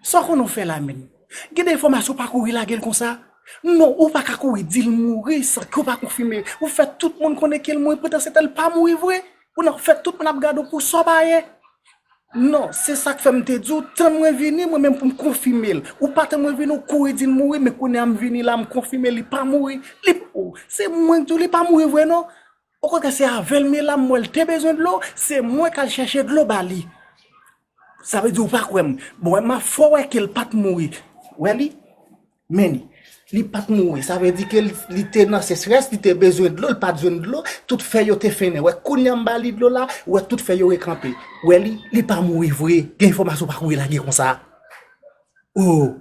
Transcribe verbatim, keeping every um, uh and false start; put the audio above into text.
Sa w konnen w fè la menm? Gen de enfòmasyon, w pa kouri lage l konsa. Non, ou pa ka kouri di l mouri san ke w pa konfime. Ou fè tout moun konnen ke l mouri, pandan se tan l pa mouri vre. Ou nan fè tout moun ap gade w pou sa w pa ye. Non, se sa k fè m te di w, tann mwen vini, mwen menm pou m konfime l. Ou pa tann mwen vini, ou kouri di l mouri, men kounye a m vini la, m konfime li pa mouri. Li, oh, se mwen k di w li pa mouri vre non. Okontrè, se avè l m ye la, m wè l te bezwen dlo, se mwen k al chèche dlo ba li. Sa vle di ou pa kwè m. Bon, m ap fè w wè ke l pa t mouri. Wè li? Men li. Li pa t mouri. Sa vle di ke li, li te nan sechrès, li te bezwen dlo, li pa t jwenn dlo, tout fèy yo te fennen. Wè, kounye a m ba li dlo la, wè, tout fèy yo rekanpe. Wè li, li pa mouri vre. Gen enfòmasyon pa kouri lage konsa. Oh,